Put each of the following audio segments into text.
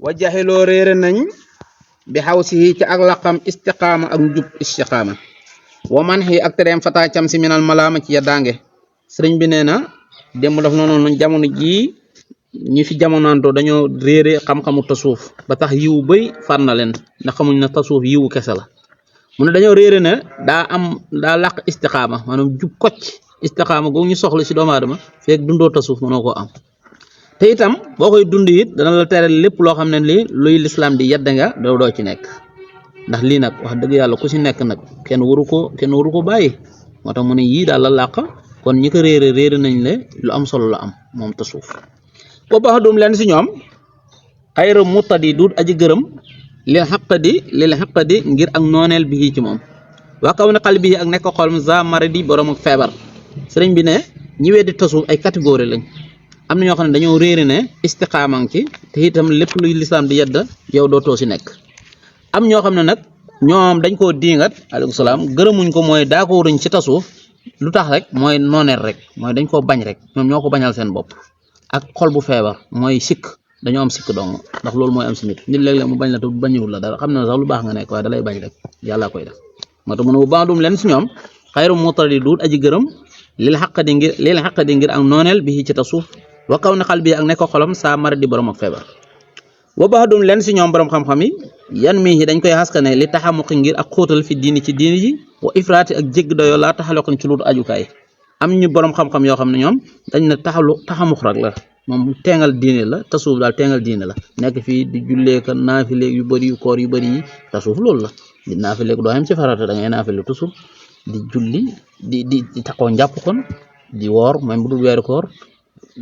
wa jaxiloo réere nañ bi xaw si ci ak laqam istiqaama ak njub istiqaama wa man xi ak tereem fata cam si minal malaama ci yaddaange sëriñ bi nee na démb daf noonu jamono jii ñi fi jamonaantoo dañoo réere xam-xamu tasuuf ba tax yiwu bëy far na leen ndax xamuñ na tasuuf yiwu kese la mu ne dañoo réere ne daa làq istiqaama maanaam jub kocc istiqaama googu ñu soxla si doomu aadama feek dundoo tasuuf mënoo koo am te itam boo koy dund it dana la tere lépp loo xam ne lii luy lislaam di yedda nga doo ci nekk ndax lii nag wax dëgg yàlla ku si nekk nag kenn waru ko bàyyi moo tax mu ne yii daal la làq kon ñi ko réere nañ le lu am solo la am moom tasuuf ba baax dum leen si ñoom xayra mutadi duut aji gërëm lil xaqadi ngir ak nooneel bi ci moom waa kaw ne xal bi ak nekk xolm za maradi borom ak feebar sëriñ bi ne ñi weddi tasuuf ay catégorie lañ am na ñoo xam ne dañoo réere ne istiqaama ci te itam lépp luy lislaam di yedda yow dootoo si nekk am ñoo xam ne nag ñoom dañ koo diingat aleykum salaam gërëmuñ ko mooy daakooruñ ci tasuuf lu tax rek mooy nooneel rek mooy dañ koo bañ rek ñoom ñoo ko bañal seen bopp ak xol bu feebar mooy sikk dañoo am sikk dong ndax loolu mooy am si nit léeg-léeg mu bañ la te bañuwul la dara xam na sax lu baax nga nekk waaye dalay bañ rek yàlla koy def moo tax mu ne bu baax dum leen si ñoom xayru mutadi duut aji gërëm lil xaqadi ngir ak nooneel bi ci tasuuf wa kaw ne xal bi ak nekk xolam saa mara di borom ak feebar wa baax dum leen si ñoom borom xam-xam yi yan mii dañ koy xaskane li taxamuqi ngir ak xóotal fi diini ci diini ji wa ifraati ak jégg doyoo laa taxaloqin ci luut ajukaay am ñu borom xam-xam yoo xam ne ñoom dañ ne taxamux rek la moom teengal diine la tasuuf daal teengal diine la nekk fii di julleeka naafileeg yu bëri yu koor yu bëri yi tasuuf loolu la di naafileeg doo xam ci farata da ngay naafile toujours di julli di taxoo njàpp kon di woor même bu dul weeru koor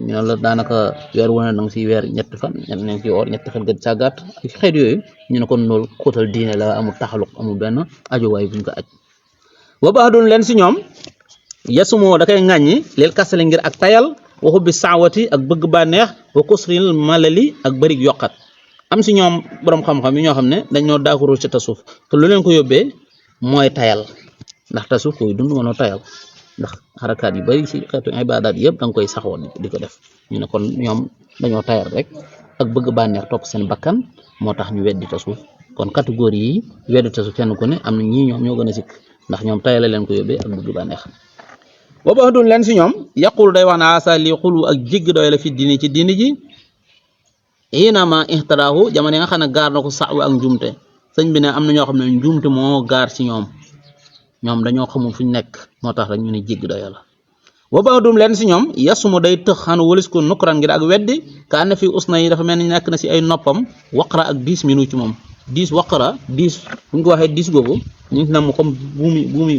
ñu ne la daanaka weer wu ne danga si weer ñetti fan ñen si woor ñetti fan gën sàggaat ak xeet yooyu ñu ne kon loolu xóotal diine la amul taxaluq amul benn ajuwaay buñ ko aj wa baax doon leen si ñoom yasumoo da koy ŋàññi leel kasale ngir ak tayal waxu bi saawati ak bëgg bànneex wa kusril malali ak bërig yokkat am si ñoom borom xam-xam yi ñoo xam ne dañoo daakuru ci tasuuf te lu leen ko yóbbee mooy tayal ndax tasuuf koy dund mënoo tayal ndax xarakaat yu bëri ci xeetu ibaadaat yëpp da nga koy saxoon di ko def ñu ne kon ñoom dañoo tayal rek ak bëgg bànneex topp seen bakkan moo tax ñu weddi tasuuf kon catégorie yi weddi tasuuf kenn ku ne am na ñii ñoom ñoo gën a sikk ndax ñoom tayale leen ko yóbbee ak bëgg bànneex ba baax dun leen si ñoom yaqul day wax ne asa lii xulu ak jégg doy la fi diini ci diini ji inama ihtaraahu jamono yi nga xam ne gaar na ko sax ak njuumte sëñ bi ne am na ñoo xam ne njuumte moo gaar ci ñoom dañoo xamul fuñ nekk moo tax rek ñu ne jégg doy la wa baax dum leen si ñoom yasumu day tëx xanu walis ko nukran ngir ak weddi ka ànd fi usna yi dafa mel ni nekk na si ay noppam waqra ak 10 minutes ci moom 10 waqra 10 bu ñu ko waxee 10 googu ñu ngi nam comme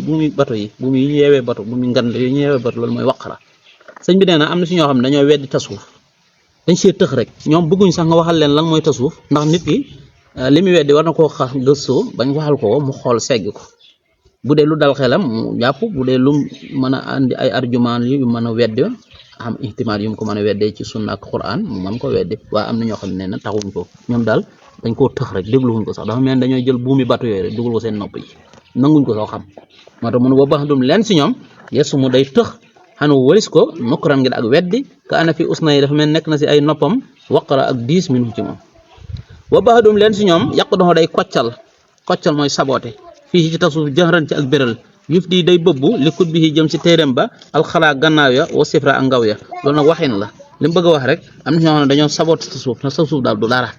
buumi bato yi buumi yi ñu yeewee bato buumi ngand yi ñu yeewee bato loolu mooy waqara sëñ bi nee na am na si ñoo xam ne dañoo weddi tasuuf dañ see tëx rek ñoom bëgguñ sax nga waxal leen lan mooy tasuuf ndax nit ki li muy weddi war na koo xaar gëstoo bañ waxal ko mu xool segg ko bu dee lu dal xelam mu jàpp bu dee lu mën a andi ay argument yu mën a weddi am ihtimaal yu mu ko mën a weddee ci sunna ak quran mu mën ko weddi waaye am na ñoo xam ne na taxuñ ko ñoom daal dañ koo tëx rek dégluwuñ ko sax dafa mel dañoo jël buumi bato yooyu rek dugal ko seen nopp yi nanguñ ko soo xam moo tax mun ba baax dum leen si ñoom yesu mu day tëx xanu walis ko nukran ngir ak weddi ka ana fi usna yi dafa mel nekk na si ay noppam waqara ak 10 minutes ci moom wa baax dum leen si ñoom yàq doxo day koccal mooy saboté fii ci tasuuf jëxran ci ak béral yuf di day bëbbu li kut bi jëm si téeréem ba alxalaa gannaaw ya wa sifra ak ngaw ya loolu nag waxin la li mu bëgg a wax rek am na ñoo xam ne dañoo saboté tasuuf na tasuuf daal du dara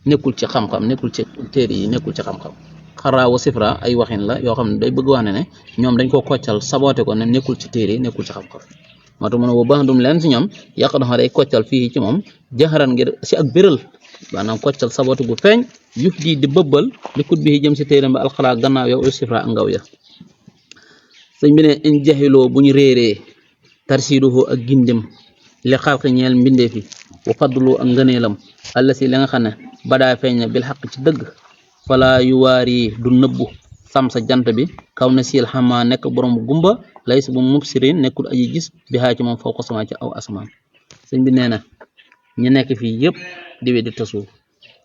nekkul ci xam-xam nekkul ci téere yi nekkul ci xam-xam xaraa wa sifra ay waxin la yoo xam ne day bëgg wax ne ñoom dañ koo koccal saboote ko ne nekkul ci téere yi nekkul ci xam-xam moo tax mu ne wa baax dum leen si ñoom yàq dafa day koccal fii ci moom jaxaran ngir si ak béral maanaam koccal saboote gu feeñ yuf di bëbbal li kut bi jëm si téeram ba alxalaa gannaaw ya wa sifra ak ngaw ya sëñ bi ne in jaxiloo bu ñu réeree tarsiduhu ak gindim li xalqi ñeel mbindee fi wa faddulu ak ngëneelam àlla si li nga xam ne badaa feeñ na bil xaq ci dëgg fala yu waari du nëbbu sam sa jant bi kaw na siil xamaa nekk borom gumba lay si bu mubsirin nekkul aji gis bi xaa ci moom foo ko sama ci aw asamaan sëñ bi nee na ñu nekk fii yëpp di weddi tasuuf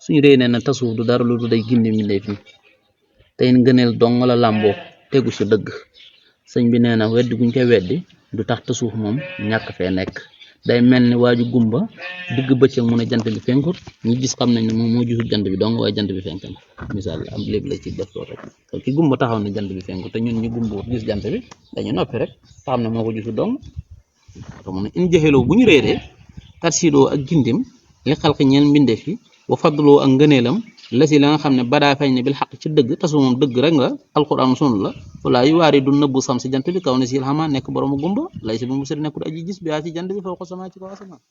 suñu réy nee na tasuuf du dara lu du day gindi mbindee fi tey ngëneel dong la làmboo tegu si dëgg sëñ bi nee na weddi guñ koy weddi du tax tasuuf moom ñàkk fee nekk day mel ni waaju gumba digg bëccëg mu ne jant bi fenkut ñi gis xam nañ ne moom moo gisul jant bi dong waaye jant bi fenk na misaal am léegi la ci def loolu rek ki gumba taxaw ne jant bi fenkut te ñun ñu gumba gis jant bi dañu noppi rek te xam ne moo ko gisul dong te mu ne in jaxeloo bu ñu réeree tarsidoo ak gindim li xalqi ñeel mbindeef yi wa fadloo ak ngëneelam la si la nga xam ne badaa feeñ ne bil xaq ci dëgg tasu moom dëgg rek nga alquran sunu la wala yu waari du nëbbu sam si jant bi kaw ne si xamaa nekk boroomu gumba lay si bu mu sëri nekkul aji gis bi yaa ci jant bi foo ko sama ci kaw asamaan